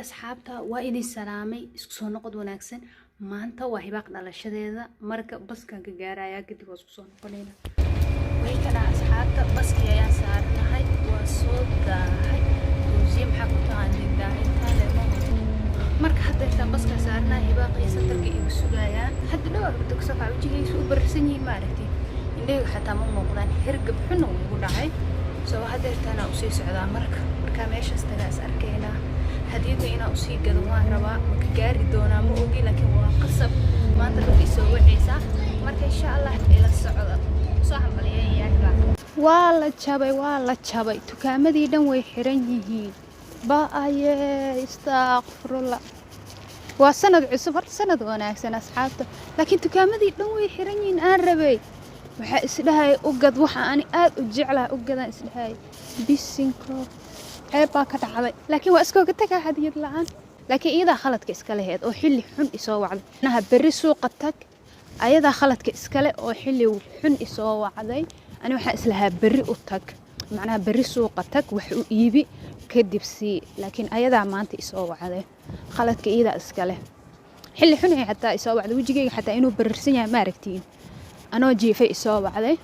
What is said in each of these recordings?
Asxaabta, waa idin salaamay. Isku soo noqod wanaagsan. Maanta waa Hibaaq dhalashadeeda. Marka baskaan ka gaarayaa, kadib waa isku soo noqonayna. Way kana, asxaabta, baskii ayaan saaranahay. Waa soo daahay. Fawziye, maxaa ku taqaanay daahintaale? Marka hadda intaan baskaa saaranahay, Hibaaq iyo santarka igu sugayaan. Hadda dhow hurdo kasoo kaca, wejigaysu u bararsan yihiin, maaragtay, indhahayga xataa ma muuqdaan. Hergab xunna wuu igu dhacay. Soo hadda intaanaa usii socdaa. Marka markaa meeshaas tagaa is arkaynaa. Hadiyadda inaa usii gado waan rabaa. Ma ka gaari doonaa ma ogi, laakiin waa qasab. Maanta dhulka isoo wacaysaa. Marka insha Allah ila socda, soo hambaliyeeyaa Hibaaq. Waa la jabay, waa la jabay. Dukaamadii dhan way xiran yihiin. Ba-aye, istaaqfirullah. Waa sanad cusub horta, sanad wanaagsan, asxaabta, laakiin dukaamadii dhan way xiran yihiin. Aan rabay, waxaa isdhahay u gad waxa ani aad u jeclaha u gadaan isdhahay. Bisinko, ceeb baa ka dhacday, laakiin waa iskooga tagaa hadiyad la-aan. Laakiin iyadaa khaladka iska laheyd oo xilli xun isoo wacday. Naha berri suuqa tag. Ayadaa khaladka iskale oo xilli xun isoo wacday. Ani waxaa islahaa berri u tag, macnaha berri suuqa tag, wax u iibi, kadib sii. Laakiin ayadaa maanta isoo wacday, khaladka iyadaa iskale. Xilli xun ay xataa isoo wacday. Wejigayga xataa inuu barirsan yahay ma aragtiin. Anoo jiifay isoo wacday.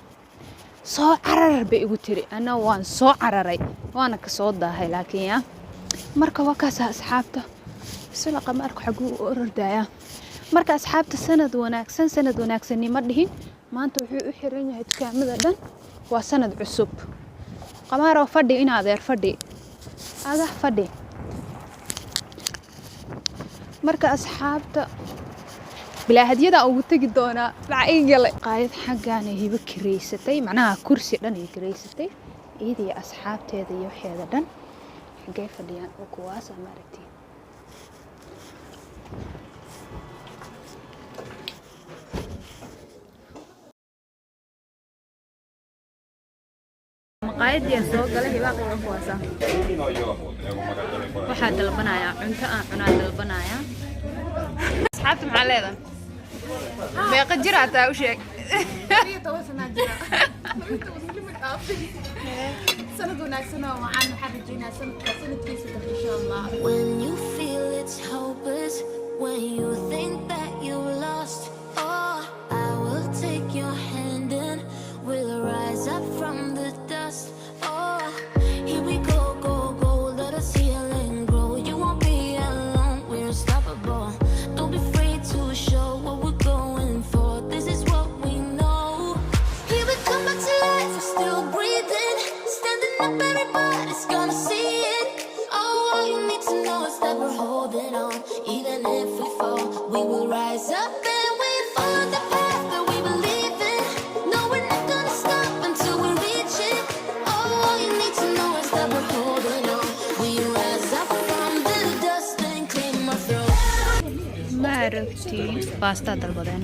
"Soo carar," bay igu tiri. Ana waan soo cararay, waana ka soo daahay. Laakiin ya, marka waa kaasa, asxaabta. Sulaqa ma arko, xaguu u orordayaa. Marka asxaabta, sanad wanaagsan, sanad wanaagsanima dhihin. Maanta wuxuu u xiran yahay dukaamada dhan, waa sanad cusub. Qamaaroo, fadhi in adeer, fadhi, agax fadhi. Marka asxaabta, bilaa hadyadaa ugu tegi doonaa. Maxaa ii galay? Qaayad xaggaana Hibo kireysatay, macnaha kursi dhan ay kireysatay, iyada iyo asxaabteeda iyo waxeeda dhan. Xaggee fadhiyaan oo kuwaasa, ma aragtiin? Maqaayadii soo galay, Hibaaqii kuwaasa. Waxaa dalbanayaa cunto aan cunaa dalbanayaa. Asxaabta maxaa leedahay? Meeqa jir hataa u sheeg. 12 sanaa jira, 12 weli ma dhaafin. Sanad wanaagsan oo wacan waxaan rajeynaa sanadka sanadkiisa kale, insha Allah. When you feel it's hopeless, when you think that you lost, oh, I will take your hand and we'll rise up from the dust. Oh, here we go, go, go, let us heal and grow. You won't be alone, we're unstoppable. Don't be afraid to show what we're going for. This is what we know. Here we come back to life, we're still breathing. Standing up, everybody's gonna see it. Oh, all you need to know is that we're holding on. Even if we fall, we will rise up and we follow the path that we believe in. No, we're not gonna stop until we reach it. Oh, all you need to know is that we're holding on. We rise up from the dust and claim our throne. Ma aragtiin? Baastaa dalbadeen.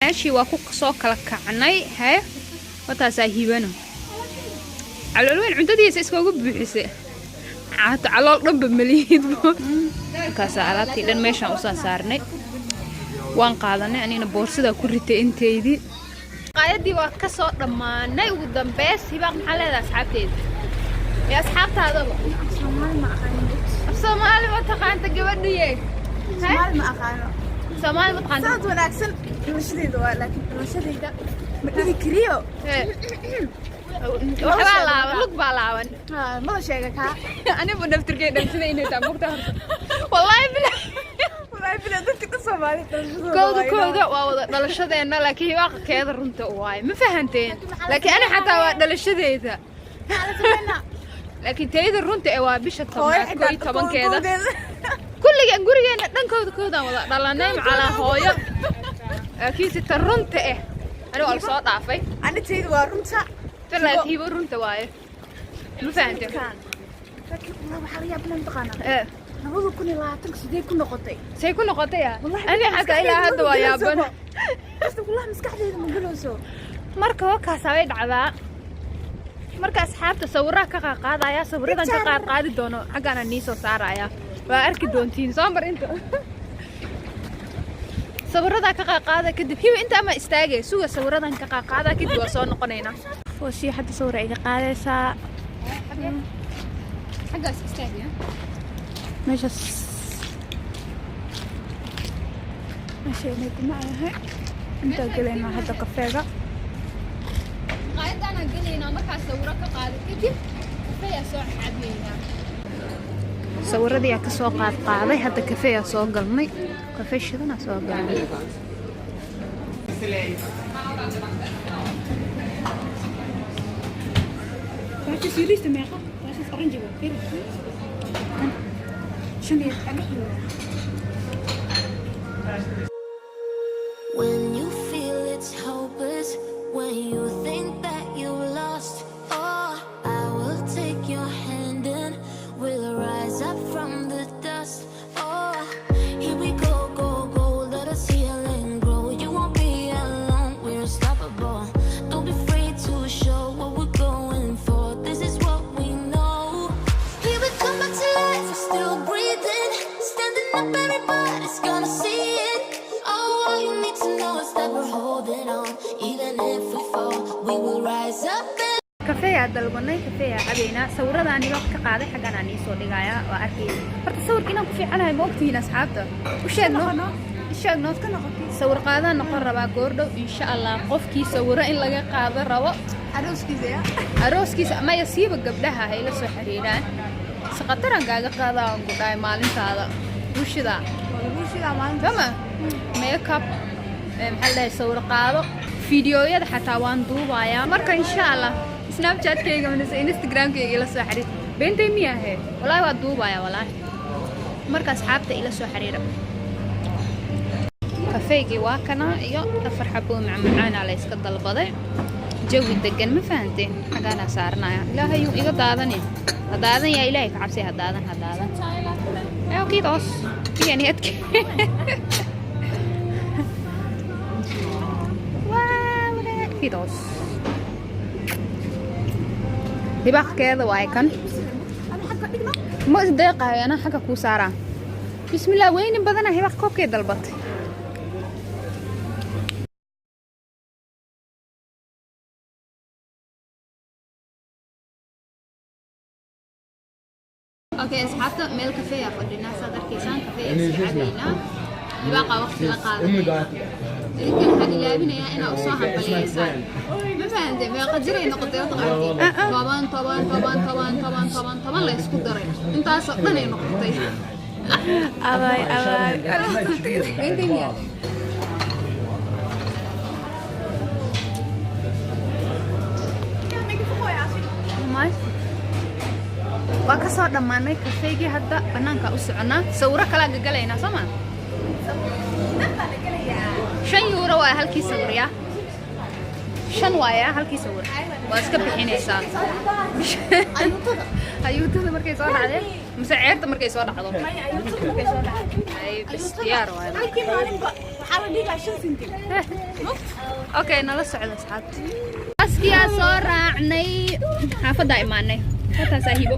Meeshii waa ku soo kala kacnay. Hee, wataasaa Hibano calool weyn, cuntadiisa iskoogu buuxisay. Caato calool dhanba malihidbo. Markaasaa alaabtii dhan meeshaan usoo saarnay, waan qaadanay. Anigana boorsadaa ku ritay inteydii. Qaayadii waa ka soo dhammaanay ugu dambeys. Hibaaq, maxaa leedahay asxaabteeda iyo asxaabtaadaba? Soomaali ma aqaanin. Af Soomaali ma taqaanta gabadhiye? Soomaali ma aqaano. Soomaali ma taqaanta? Sanad wanaagsan dhalashadeyda waa, laakiin dhalashadeyda ma dhihi kariyo. Waxbaa laaban, lug baa laaban. Mala sheega kaa. Anigu naftirkay dhalashada inay taa mugta horta, wallaahi bila. Wallaahi bila, dadka dhan Soomaali dhalashadooda. Kowda. Waa inaa- Kowda waa wada dhalashadeena, laakiin hibaaqakeeda runta waaye, ma fahanteen? Laakiin ani xataa waa dhalashadeeda. Maxaa la sameynaa? Laakiin tayada runta ee waa bisha Hooyo 10aad, xitaa 11keeda. kowdeeda. Kulligeen gurigeena dhan kowda kowdaan wada dhalanay macalaa hooyo, laakiin si tan runta eh ani waa lasoo dhaafay. Ani tayda waa runta. Tan laakiin hibo runta waaye, ma fahanteen? Laakiin wallah waxaa la yaab leh, mataqaanaa, ee 2020-ka sidee ku noqotay? Say ku noqotay ah? Wallahi ani xataa ilaa hadda waa yaaban. Basta wallahi maskaxdeyda ma galowso. Marka wakaasaa way dhacdaa. Marka asxaabta sawiraha ka qaadqaadaya, sawiradan ka qaadqaadi doono xaggaana nii soo saaraya, waa arki doontiin. Soo mar inta sawiradaa ka qaadqaada kadib, hiba inta ama istaagay suga, sawiradan ka qaadqaada kadib waa soo noqonaynaa. Foosii hadda sawir iga qaadaysaa. Xaggaas istaagaya. Meeshaas, meesha inay kuma ahay intaa gelaynaa hadda kafeega. Maqaayadaanaan gelaynaa, markaas sawiro ka qaada kadib kafeeyaa soo cabaynaa. Sawiradiyaa ka soo qaadqaaday, hadda kafeeyaa soo galnay, kafee shidanaa soo galnay. Baashaas yariista meeqa? Baashaas oranjiga fiiri. 5 iyo 6 euro. When you feel it's hopeless, when you think that you lost, oh, I will take your hand and we'll rise up from the dust. Oh, here we go, go, go, let us heal and grow. You won't be alone, we're unstoppable. Don't be afraid to show what we're going for. This is what we know. Here we come back to life, we're still breathing. Standing up, everybody's gonna see it. Oh, all you need to know is that we're holding on. Even if we fall, we will rise up and Kafeeyaa dalbanay, kafeeyaa cabaynaa. Sawiradaani wax ka qaaday xagganaa nii soo dhigayaa, waa arkaysa. Horta sawirka inaan ku fiicanahay ma ogtihiin asxaabta? U sheegno, u sheegno. Sawir qaadaan noqon rabaa goordhow, insha Allah. Qofkii sawiro in laga qaado rabo Arooskiisa ya. Arooskiisa maya, siiba gabdhaha hay la soo xiriiraan. Si khataraan kaaga qaadaa aan ku dhahay maalintaada bulshada. Waa lagu shidaa maalinta. Sama makeup, maxaa la dhahay, sawir qaado, fiidiyoyada xataa waan duubayaa. Marka insha Allah Snapchatkayga mise Instagramkayga ila soo xiriir. Beentay miyahe? Walaahi waa duubaya, walaahi. Marka asxaabta ila soo xiriira. Kafeygii waa kana iyo afar xabo macmacaana la iska dalbaday. Jawi degan, ma fahanteen? Xaggaanaa saaranaya. Ilaahayuu iga daadani, ha daadan yaa Ilaahay ka cabsay, ha daadan, ha daadan. Evo, kiitos. Pieni hetki. Wow, kiitos. Hibaaqkeeda waay kan. Ma isdeeqayo, anaa xagga kuu saaraa. Bismillah, weynin badana hibaaq koobkay dalbatay. Okay, asxaabta, meel kafee aa fadhinaa, saad arkaysaan. Kafee iska cabaynaa, hibaaqa waqti la qaadanaya. Idinkan waxaan ilaabinayaa inaa usoo hambaliyeysaan, ma fahantay? Meeqa jiray noqotay taqaantii? 10, 10, 10, 10, 10, 10, 10 la isku daray, intaasoo dhan ay noqotay. Abay abay. Beentay miyaa? May. Waa ka soo dhammaanay kafeygii, hadda bannaanka u soconaa, sawiro kalaa gagalaynaa, soo ma? 5 euro waa halkii sawir, yaa shan waaya halkii sawir, waa iska bixinaysaa. Ayuutada markay soo dhacdeen mise ceerta markay soo dhacdo? Ay, bas diyaar waay. Halkii maalinba waxaa la dhigaa 5 sinti. Okay, nala socda asxaabta. Baskiyaa soo raacnay, xaafaddaa imaanay. Halkaasaa hibo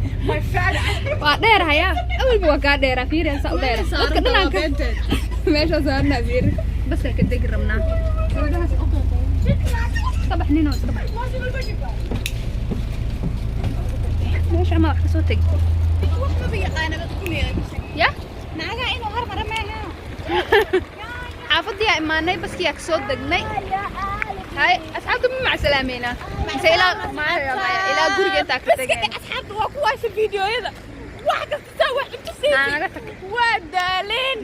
waa dheer hayaa, awalba waa kaa dheeraa. Fiiri saa u dheera dadka dhanaanka meesha saarnaa. Fiiri, baskaa ka degi rabnaa. Iska bax nino, iska bax meesha ama wax kasoo tegi. Wax maba yaqaana dadku. Ya. Naagaha inuu hormara maaha. Xaafadii aa imaanay, baskiyaa kasoo degnay. Hay, asxaabta ma macsalaameynaa mise ilaa maya maya, ilaa guriga intaa ka tagayna? Asxaabta waa kuwaasha fiidiyoyada wax kasta saa wax intu. Naa naga tag. Waa daaleen.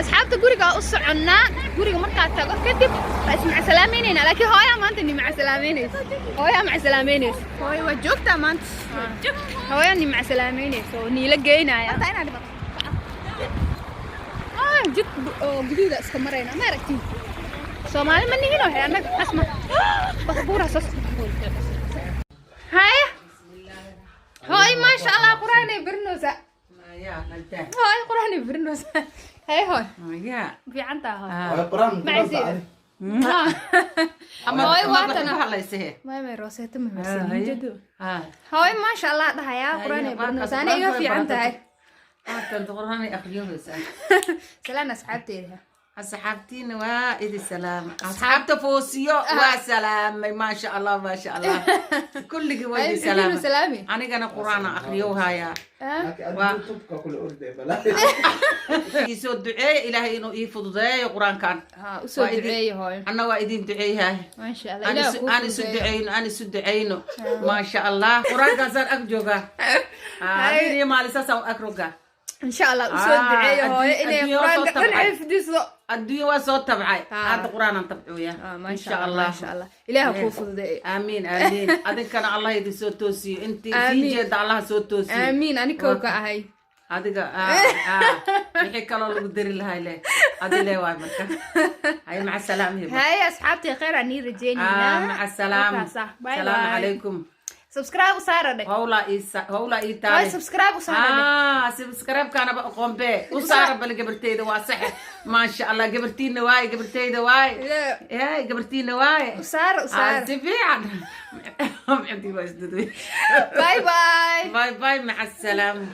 Asxaabta, guriga u soconnaa. Guriga markaa tago kadib waa ismacsalaameynaynaa, laakiin hooyaa maanta ni macsalaamaynaysa, hooyaa macsalaamaynaysa. Hooyo waa joogtaa maanta. Hooyaa ni macsalaamaynaysa oo niila geynaya. Horta inaad dhimato. Ah, jid oo guduuda iska marayna, ma aragtiin? Soomaali ma nihin oo annaga asma baabuuraa soo socda. Haya hooy, maasha Allah, quraanay barinoosa. Hooy, quraanay barinoosa. Haye hooy. Fiican taa hooy? Macsi. Hooy, waatana. May may, rooseeto ma marsanin jadu. Hooy, maasha Allah dhahayaa, quraanay barinoosa, ana iga fiican tahay. Salaan asxaabteeda. Asxaabtiina waa idi salaam. Asxaabta Foosiyo waa salaamay. Maasha Allah, maasha Allah, kulligii waa idi salaami. Salaamay. Anigana qur-aana akriyow hayaa. Iisoo duceeya Ilaahay inuu ii fududeeyo qur-aankan. Ha, usoo duceeya hooyo. Anna waa idin duceeyahay. Maasha Allah. Aan Ilaah isu kuu aan isu fududeeyo. duceyno, aan isu duceyno. Maasha Allah, qur-aankaasaan ag joogaa. Habeen iyo maalin saasaan ag rogaa. Insha Allah, usoo duceeyo hooyo inay adduunyo waa soo qur-aanka dhan tabcay. xifdiso. Adduunyo waa soo tabcay. Hadda qur-aanaan tabcuya. Maasha Allah, maasha Allah, ilaah kuu fududeeyo. Aamiin, aamiin. Adinkana Allah idin soo toosiyo, intii sii Aamiin. jeeda Allah soo toosiyo. Aamiin, anikow ka ahay. Adiga wixii kaloo lagu dari lahay le adi le waay. Marka hay, maca salaam, Hibo. Haye asxaabtii, khayr aan nii rajeynaynaa. Maca salaam. Markaas, bye. Salaamu Bye. calaykum. Subscribe u saara dheh. Howlaa ii howlaa ii Hooy, taale. subscribe u saara dheh. Subscribe-kaanaba aqoonbe u saara. Bal gabarteyda waa sax, maasha Allah. Gabartiina waaye, gabarteyda waaye. Hey, gabartiina waaye. U saara, u saara. Si fiican. Cabdi waa isduduy. Bye bye. Bye bye, maca asalaama.